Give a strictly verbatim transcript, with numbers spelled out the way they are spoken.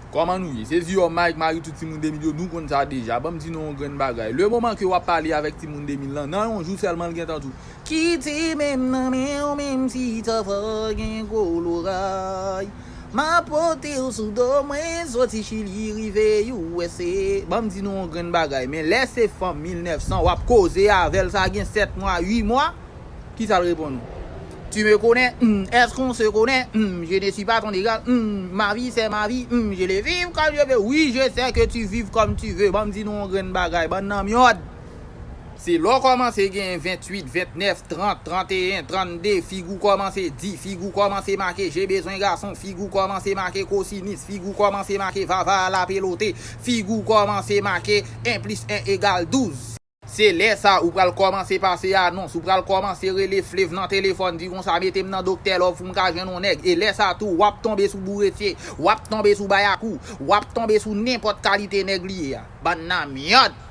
Kòman nou ye? Se Ziyòm Mike, mari tout timoun de mil yo, nou konn sa deja. Ban m di nou yon grenn bagay. Le moman ke w ap pale avèk timoun de mil lan, nan yon jou sèlman l gentan di w, "Kite men m nan men w, menm si ta fò gen gwo loray. M ap pote w sou do mwen, soti Chili rive U S A." Ban m di nou yon grenn bagay, men lè se fanm mil nèf san w ap koze avè l, sa gen sèt mwa, uit mwa, kisa l reponn ou? "Tu me connais? Hmm, est-ce qu'on se connaît? Hmm, je ne suis pas ton égal. Hmm, ma vie, c'est ma vie. Hmm, je le vis comme je veux." Oui, je sais que tu vis comme tu veux. Ban m di nou yon grenn bagay, bann nan myòd. Se lè w kòmanse gen venntuit, vennèf, trant, tranteyen, trannde, figi w kòmanse di, figi w kòmanse make je bezwen gason, figi w kòmanse make kosinis, figi w kòmanse make vava a la pelote, figi w kòmanse make en plis en egal douz. Se lè sa ou pral kòmanse pase anons, ou pral kòmanse rele Flev nan telefòn, di konsa, "Mete m nan Doktè Love pou m ka jwenn yon nèg." E lè sa tou, w ap tonbe sou bouretye, w ap tonbe sou bayakou, w ap tonbe sou nenpòt kalite nèg li ye a. Bann nan myòd.